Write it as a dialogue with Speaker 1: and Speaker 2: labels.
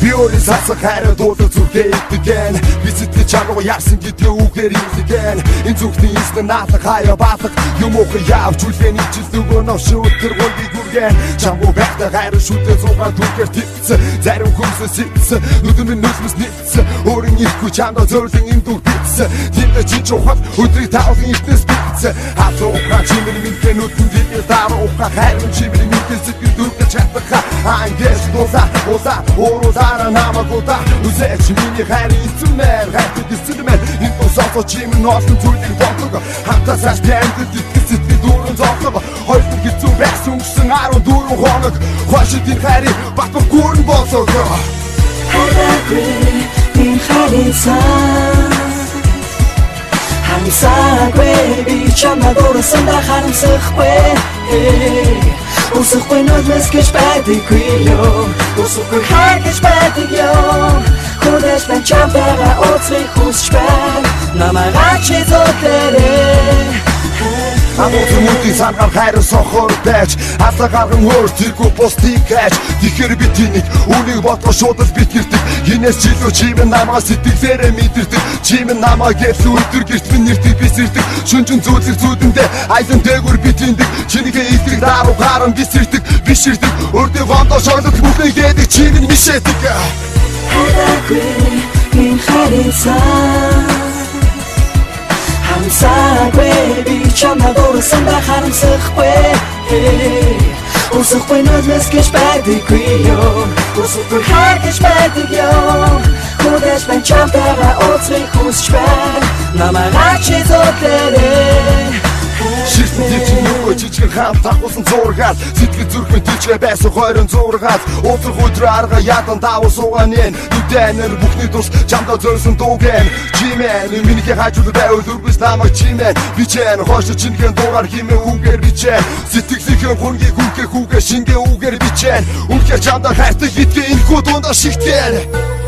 Speaker 1: Би өөрийн сасан хайраа дуулах зүрхээ итгэн. Би сэтгэл чамруу яарсан гэдгээ үгээр илгэн. Энэ зүрхний эзэн наалах хаяа баалах юм уу явж үлэн ижил нөгөө новш өтөр гонгийг үргэн. Чамгүй байхдаа хайр шүдэ зугаан түүхээр титсэн. Зарим хүмүүсээс ситсэн. Нүдэн минь нүлмэс нийтсэн. Өөрийн ихгүй чамдаа зөөлөн юм дүг битсэн. Тэндэ чи чухал өдрийг таавлан эртнээс битсэн. Халуухаа чимэр минь нүдэн дийгэл даруухаа хайр чимэр минь сэтгэл дүргэж чадах. Ангээс дууса уса уруулаараа намайг удаа үзээч миний хайр эзэн мэн хайртай эзэн мэн. Энэ тусаасаа чимэн олон зүйлийг бодлого хамтаасаа амьд итгэл сэтгэл дүүрэн зовлого. Хоёр дахь хэцүү байсан өнгөрсөн 14 хоног хойшид энэ хайрыг батбах гүрэн болсоо.
Speaker 2: Хайраагүй энэ хайрын сан харамсаагүй, би чамайг дурласандаа харамсахгүй. Үсэхгүй нүдмэс гэж байдаггүй юм, үсэхгүй хайр гэж байдаг юм. Хүлээж байна чамтайгаа уулзахыг хүсч байна, намайг чи зүтгэрэй.
Speaker 1: Агуу хүмүүдийн сангаар хайрын сохор байж алга гарган өөр тэргүй бусдыг хайж. Тэгэхээр би тэнийг үнийг бодгоо шууд л битгэрдэг. Хинээс ч илүү чим намайг сэтгэлээрээ мэдэрдэг. Чим намайг илүү өдөр гэрт минь нэрдэг бисэрдэг. Шүнжин зүйлэг зүүдэндээ аялан дээгүр би тэндэг. Чинийхээ илтрэг даруу харан бисэрдэг, биширдэг. Өрдөө гондоо шоглох бүхнийг гэдэг чим нь мишэдэг.
Speaker 2: Хайраагүй энэ хайрын сан харамсаагүй, би чамайг дурласандаа харамсахгүй. Үсэхгүй нүдмэс гэж байдаггүй юм, үсэхгүй хайр гэж байдаг юм. Хүлээж байна чамтайгаа уулзахыг хүсч байна, намайг чи зүтгэрэй.
Speaker 1: Ширтэн тэр чинь нөгөө жижигэн хамт ахуулсан зургаал. Сэтгэл зүрх минь тийчгээ байсан 26-аас. Уулзах өдрөө арга ядан даавуу суугаан. Нүдэнэр бүхний тус чамдаа зөөлсөн дуугэн. Чимэн минийхээ хажууд байвал өргөс намайг чимэн. Бичэн хойш чинхэн дураар химээ үгээр бичэн. Сэтгэлийнхээ хөнгийг хүүгээ хүүгээ шингээ үгээр бичэн. Үнэхээр чамдаа хайртай гэдгээ энэ хүү дундаа шигтгэн.